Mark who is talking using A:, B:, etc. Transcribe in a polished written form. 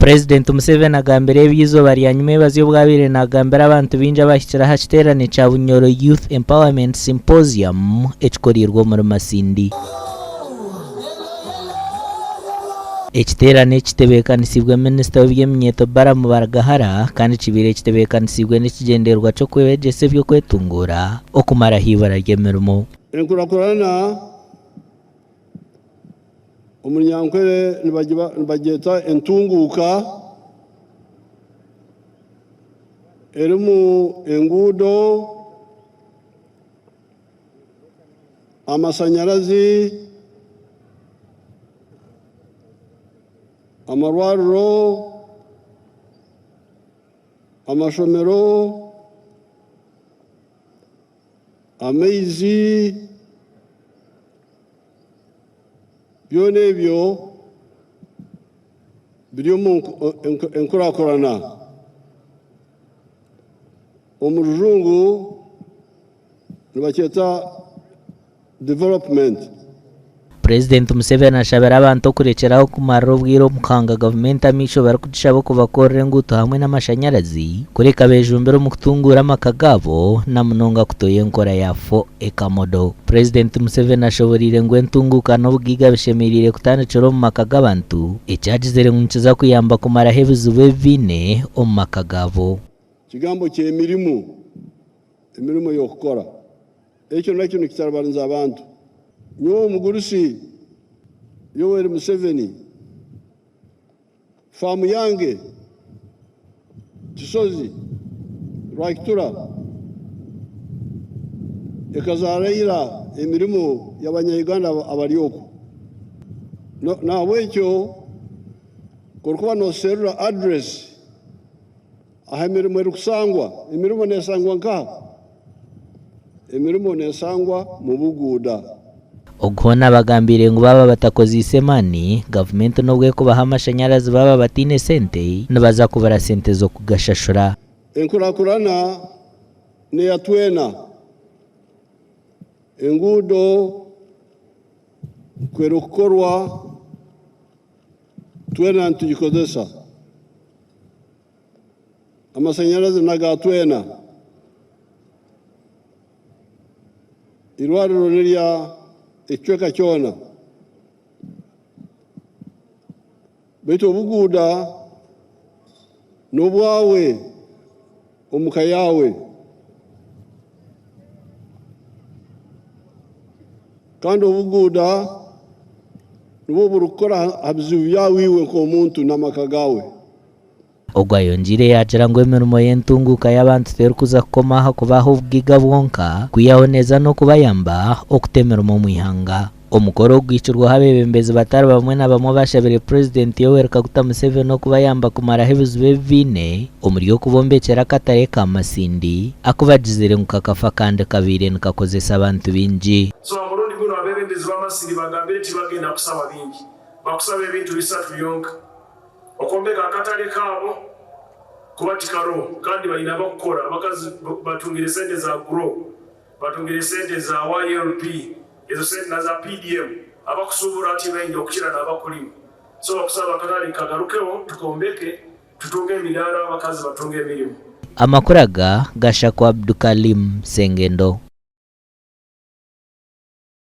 A: Purezidenti Museveni agambire ebi eizooba rya nyimwebazyo obu abaire nagambira abantu baingi abahikire aha kiteerane kya Bunyoro Youth Empowerment Symposium ekikoreirwe omuri Masindi. Ekiteerane eki kitebeekanisiibwe Minisita w'eby'eminyeeto Balaam Barugahara kandi kibaire kitebeekanisiibwe n'ekigyendererwa ky'okwebegyesa eby'okwetunguura okumaraho eibura ry'emirimo.
B: Enkurakurana Omu Runyankore nibagyeta entunguuka erimu enguudo, amashanyarazi, amarwariro, amashomero, amaizi. Byona ebyo biri omu enkurakurana. Omu rujungu nibakyeta development.
A: Purezidenti Museveni ashabire abantu okurekyera aho kumarira obwire omu kuhanga gavumenti amaisho barikugishaba okubakorera enguuto hamwe n'amashanyarazi kureka bejumbire omu kutunguura amaka gaabo na munonga kutoya enkora ya Four Acre Model. Purezidenti Museveni ashoboreire ngu entunguuka n'obugaiga bishemereire kutandikira omu maka g'abantu, eki agizire ngu nikiza kuyamba kumaraho ebizibu ebi baine omu maka gaabo.
B: Ekigambo ky'emirimo, emirimo y'okukora. Ekyo nakyo nikitaribaniza abantu. Nyowe omugurusi Yoweri Museveni, Faamu yange, Kisozi, Rwakitura, ekazaara ira emirimo y'abanya-Uganda abari okwo. Nahabwekyo ku orikuba noserura address ahu emirimo erikusangwa, emirimo neshangwa nkaha? Emirimo neshangwa mu buguuda.
A: Ogu hoona abagambiire ngu baaba batakozeise maani, gavumenti n'obu erikubaha amashanyarazi baaba bataine sente, nibaza kubura sente z'okugashashura.
B: Enkurakurana neya twena. Enguudo ku erikukorwa twena nitugikozesa. Amashanyarazi n'aga twena. Eirwariro n'erya ekicweka kyona. Beitu obuguuda n'obwawe omu ka yaawe. Kandi obuguuda nibwo burikukora aha bizibu byawe iwe nk'omuntu n'amaka gaawe.
A: Ogu ayongyeire yaagira ngu emirimo y'entunguuka y'abantu terikuza kukoma aha kubaha obugaiga bwonka, kwihaho neeza n'okubayamba okuta emirimo omu ihanga. Omukoro ogu gwihikirweho abeebembezi batari bamwe na bamwe abashabire Purezidenti Yoweri Kaguta Museveni okubayamba kumaraho ebizibu ebi baine omuri okubombekyera akatare ka Masindi aku bagizire ngu kakafa kandi kabaire nikakozesa abantu baingi.
C: So ha murundi gunu abebembezi ba Masindi bagambire tibagenda kusaba bingi, bakusaba ebintu bisatu byonka. Okwombeka akatare kaabo kuba tikaroho kandi baine abakukora, abakazi batungire sente za GROW, batungire sente za YLP, ezo sente na za PDM, abakusubura ti baingi okukira nabakulima. So bakusaba akatare kagarukeho tukombeke tutunge emidaara abakazi batunge emirimo.
A: Amakuru aga gashakwa Abdukalim Sengendo.